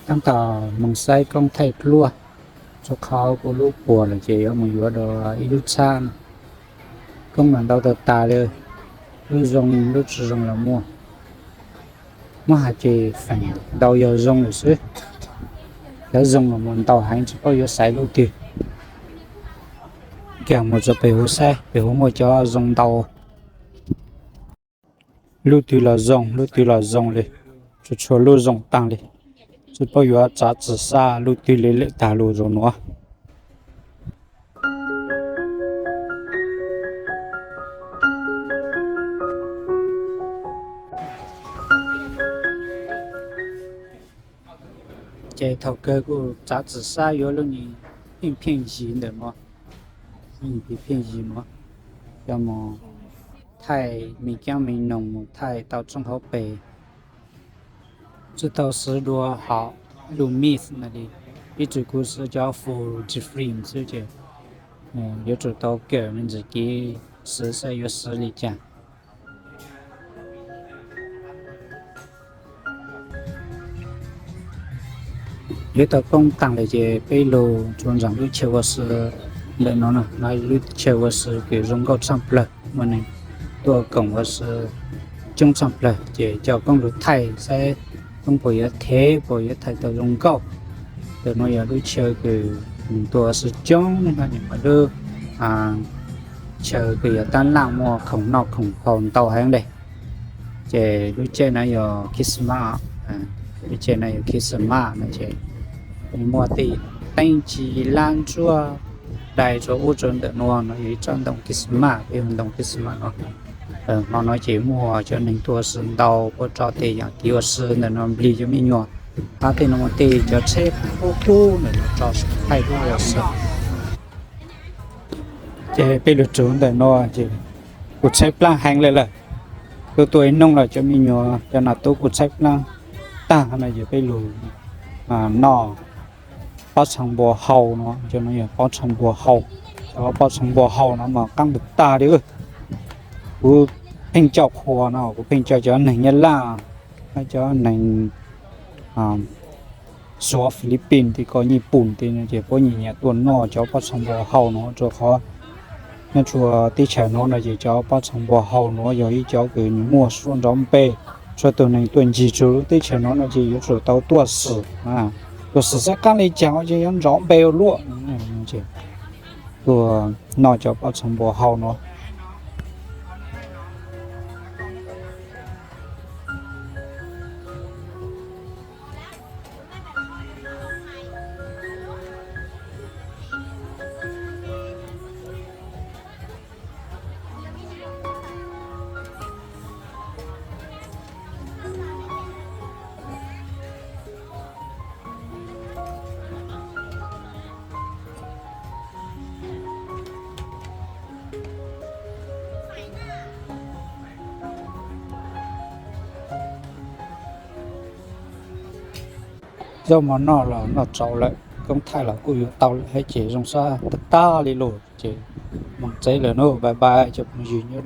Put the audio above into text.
Tab tom mus saib koob thaij pluaj, tsuas qhov kuv lub puas lawm ces yuav mus yuav dua ib lub txhab no. Koob mas ntau tag tas li, lub zoo lub tsis zoo los muaj. Muab hais ces feem ntau yog zoo lawm xwb. Cov zoo los mus ntau heev tsis paub yuav xaiv lub twg. Kiag mus rau pem hauv saib, pem hauv muaj cov zoo ntau. Lub twg los zoo, lub twg los zoo li, tsuas tshua lub zoo tag li. Tsis paub yuav txav txim sab lub twg li lawm tag lus zaum nuav. Ces thaum kawg kuj txav txim sab yuav lub nyuag pheej pheej yig ntawm no, pheej yig no, coj mus thaij me coob me noog, mus thaij tau tsob hauv pes, tsis tau xwb dua hom lub mix no li. Ib txwm kuv xwb cov full frame xwb ces yuav tsum tau kawm me ntsis kev xwb saib yuav xwb li cas. Yuav tau poob taag lawm ces peb lug rua nraam lub chaw ua si ntawm no na, lub chaw ua si kws zoo nkauj tshaj plawg, muaj neeg tuaj koom ua si coob tshaj plawg ces coj koob lug thaij saib koob puas yuav thev, puas yuav thaij tau zoo nkauj. Ntawm no yog lub chaw kws neeg tuaj ua si coob, lub chaw kws yog tab laaj muaj khoom noj khoom haus ntau heev le. Ces lub caij no yog Christmas, lub caij no yog Christmas no ces muaj tej teeb ci lab ntsuab dai rua ub rua ntawm no, no yog ib tsob ntoo Christmas, peb hu ntoo Christmas no. Hmo no ces muaj cov neeg tuaj ua si ntau, puab tso tej yaam kev ua si ntawm no nplig cov me nyuam, hab tej no tej cov tsheb qub qub ntawm no tso thaij ua si. Ces peb lug tsuv ntawm no ces kuj tshaib plab heev le lawm. Tuaj tuaj ib noog lawm cov me nyuam cov nam tub kuj tshaib plab tag no ces peb lug noj pob txha npua hau no, cov no yog pob txha npua hau. Cov pob txha npua hau no mas qaab tag li. Kuv pheej coj qhua no, kuv pheej coj cov neeg Nyab Laj, cov neeg Suav, Philippines tej ko, Nyij Pooj tej no ces puab nyiam nyiam tuaj noj cov pob txha npua hau no, rua qhov nyob rua teb chaws no no ces cov pob txha npua hau no yog ib cov kws nws muaj suab nrov npe. Txhua tug neeg tuaj ncig txug lub teb chaws no no ces yuav tsum tau tuaj xwm, tuaj xwm saib qaab le caag ces yuav nrov npe ua luaj. Tuaj noj cov pob txha npua hau no. Zaub mov noj los noj tsau lawm, koob thaij los kuj yuav tau lawm hab ces zoo sab tag tag li lawm ces moog tsev lawm nawb, bye bye cov phooj ywg nyob